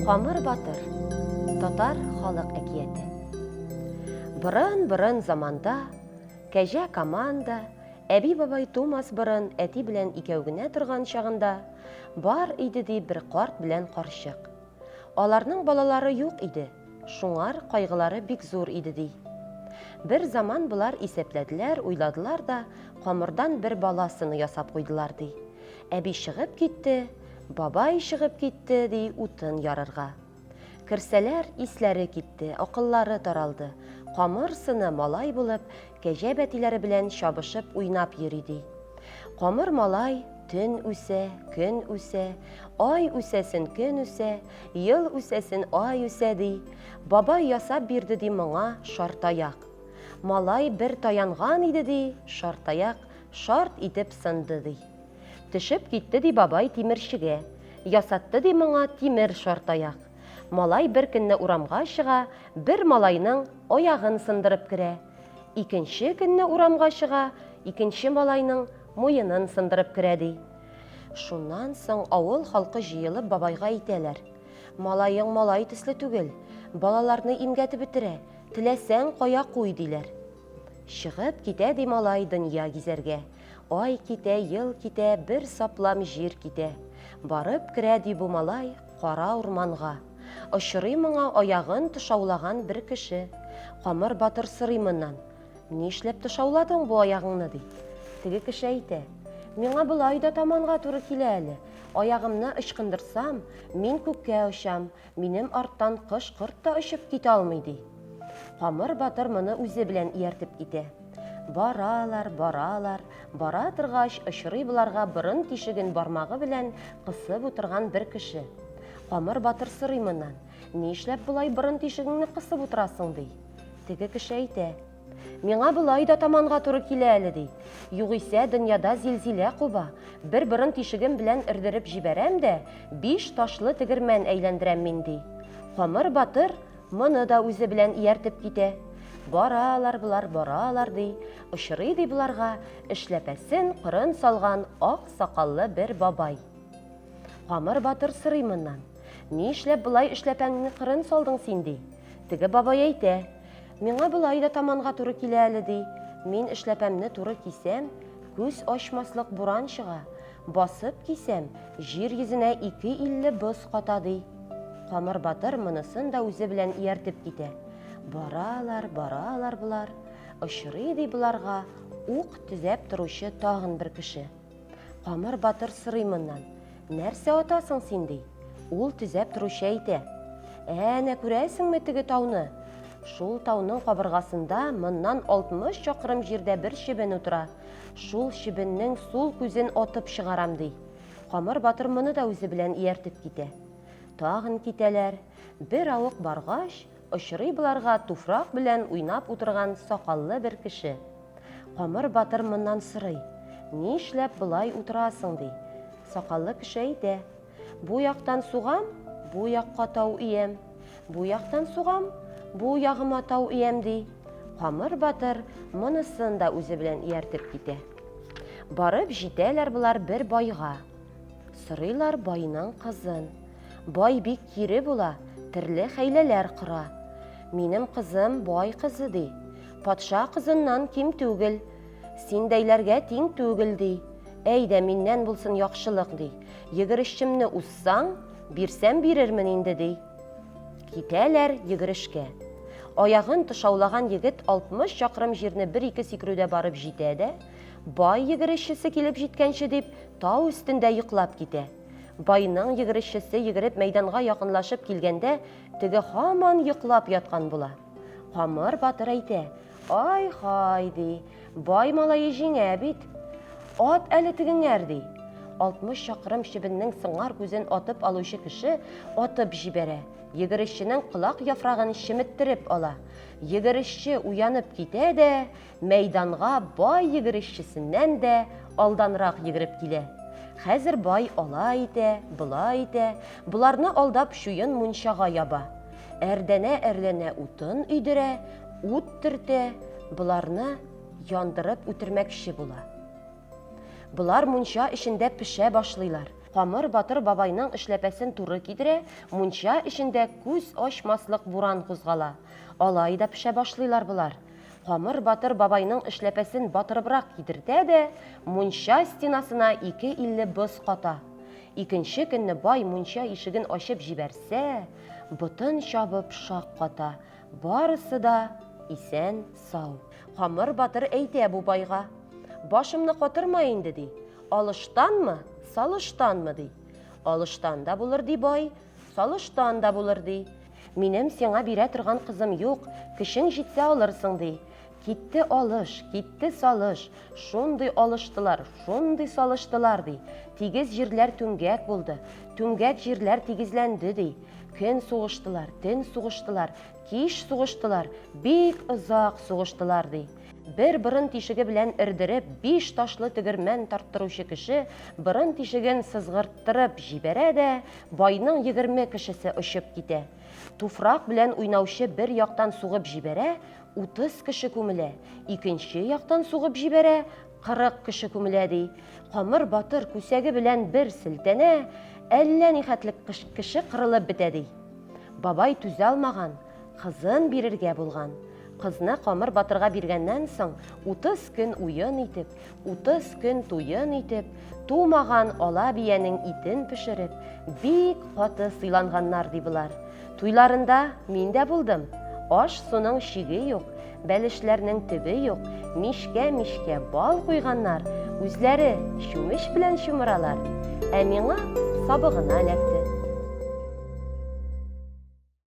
Камыр батыр. Татар халык әкияте. Борын-борын заманда кәҗә команда әби-бабай тумас борын әти белән икәү генә торган чагында бар иде ди бер карт белән карчык. Аларның балалары юк иде, шуңар кайгылары бик зур иде, ди. Бер заман болар исәпләделәр, уйладылар да, камырдан бер бала сыны ясап куйдылар, ди. Әби чыгып китте, бабай чыгып китте, ди, утын ярырга. Керсәләр, исләре китте, акыллары таралды. Камыр сыны малай булып, кәҗә бәтиләре белән чабышып уйнап йөри, ди. Камыр малай төн үсә, көн үсә, ай үсәсен көн үсә, ел үсәсен ай үсә, ди. Бабай ясап бирде, ди, моңа шартаяк. Малай бер таянган иде, ди, шартаяк шарт итеп сынды, ди. Төшеп китте, ди, бабай тимерчегә. Ясатты, ди, моңа тимер шартаяк. Малай бер көнне урамга чыга, бер малайның аягын сындырып керә. Икенче көнне урамга чыга, икенче малайның муенын сындырып керә, ди. Шуннан соң авыл халкы җыелып бабайга әйтәләр, Малаең малай төсле түгел, балаларны имгәтеп бетерә, теләсәң кая куй, диләр. Чыгып китә, ди малай дөнья гизәргә. Ай китә, ел китә, бер саплам җир китә. Барып керә, ди бу малай кара урманга. Очрый моңа аягын тышаулаган бер кеше. Камыр батыр сорый моннан, Нишләп тышауладың бу аягыңны? ди. Теге кеше әйтә, Миңа болай да таманга туры килә әле. Аягымны ычкындырсам, мин күккә очам, минем арттан кош-корт та очып китә алмый, ди. Камыр батыр моны үзе белән ияртеп китә. Баралар, баралар, бара торгач, очрый боларга борын тишеген бармагы белән кысып утырган бер кеше. Камыр батыр сорый моннан, Нишләп болай борын тишегеңне кысып утырасың, ди. Теге кеше әйтә, Миңа болай да таманга туры килә әле, ди. Югыйсә дөньяда зилзилә куба, бер борын тишегем белән өрдереп җибәрәм дә, биш ташлы тегермән әйләндерәм мин, ди. Камыр батыр моны да үзе белән ияртеп китә. Баралар болар, баралар, ди. Очрый, ди, боларга эшләпәсен кырын салган ак сакаллы бер бабай. Камыр батыр сорый моннан. Нишләп болай эшләпәңне кырын салдың син, ди. Теге бабай әйтә. Миңа болай да таманга туры килә әле, ди. Мин эшләпәмне туры кисәм, күз ачмаслык буран чыга. Басып кисәм, җир йөзенә 250 боз ката, ди. Камыр батыр монысын да үзе белән ияртеп китә. Баралар, баралар болар. Очрый, ди, боларга ук төзәп торучы тагын бер кеше. Камыр батыр сорый моннан. Нәрсә атасың син, ди. Ул төзәп торучы әйтә. Әнә күрәсеңме теге тауны? Шул тауның кабыргасында моннан 60 чакрым җирдә бер чебен утыра. Шул чебеннең сул күзен атып чыгарам, ди. Камыр батыр моны да үзе белән ияртеп китә. Тагын китәләр. Бер авык баргач, очрый боларга туфрак белән уйнап утырган сакаллы бер кеше. Камыр батыр моннан сорый, Нишләп болай утырасың, ди. Сакаллы кеше әйтә, Бу яктан сугам, бу якка тау өям. Бу яктан сугам, бу ягыма тау өям, ди. Камыр батыр монысын да үзе белән ияртеп китә. Барып җитәләр болар бер байга. Сорыйлар байның кызын. Бай бик кире була, терле хәйләләр кора. Минем кызым бай кызы, ди. Патша кызыннан ким түгел. Синдәйләргә тиң түгел, ди. Әйдә, миннән булсын яхшылык, ди. Йөгерешчемне узсаң, бирсәм бирермен инде, ди. Китәләр йөгерешкә. Аягын тышаулаган егет 60 чакрым җирне бер-ике сикерүдә барып җитә дә, бай йөгерешчесе килеп җиткәнче дип, тау өстендә йоклап китә. Байның йөгерешчесе йөгереп мәйданга якынлашып килгәндә, теге һаман йоклап яткан була. Камыр батыр әйтә, Ай-һай, ди, бай малае җиңә бит. Ат әле тегеңәр, ди. 60 чакрым чебеннең сыңар күзен атып алучы кеше атып җибәрә. Йөгерешченең колак яфрагын чеметтереп ала. Йөгерешче уянып китә дә, мәйданга бай йөгерешчесеннән дә алданрак йөгереп килә. Хәзер бай алай итә, болай итә, боларны алдап чуен мунчага яба. Әрдәнә-әрләнә утын өйдерә, ут төртә, боларны яндырып үтермәкче була. Болар мунча эчендә пешә башлыйлар. Камыр батыр бабайның эшләпәсен туры кидерә, мунча эчендә күз ачмаслык буран кузгала. Алай да пешә башлыйлар болар. Камыр батыр бабайның эшләпәсен батырыбрак кидертә дә, мунча стенасына 2,50 боз ката. Икенче көнне бай мунча ишеген ачып җибәрсә, ботын чабып шак ката, барысы да исән-сау. Камыр батыр әйтә бу байга, Башымны катырма инде, ди. Алыштанмы, салыштанмы, ди. Алыштан да булыр, ди бай, салыштан да булыр, ди. Минем сиңа бирә торган кызым юк, көчең җитсә алырсың, ди. Китте алыш, китте салыш, шундый алыштылар, шундый салыштылар, ди. Тигез җирләр түмгәк булды, түмгәк җирләр тигезләнде, ди. Көн сугыштылар, төн сугыштылар, кич сугыштылар, бик озак сугыштылар, ди. Бер борын тишеге белән эрдереп, биш ташлы тегермән тарттыручы кеше борын тишеген сызгырттырып җибәрә дә, байның 20 кешесе очып китә. Туфрак белән уйнаучы бер яктан сугып җибәрә, 30 кеше күмелә, икенче яктан сугып җибәрә, 40 кеше күмелә, ди. Камыр батыр күсәге белән бер селтәнә, әллә нихәтле кеше кырылып бетә, ди. Бабай түзә алмаган, кызын бирергә булган. Кызны Камыр батырга биргәннән соң, 30 көн уен итеп, 30 көн туен итеп, тумаган ала биянең итен пешереп, бик каты сыйланганнар, ди болар. Туйларында мин дә булдым. Аш-суның чиге юк, бәлешләрнең төбе юк, мичкә-мичкә бал куйганнар, үзләре чүмеч белән чумыралар. Ә миңа сабы гына эләкте.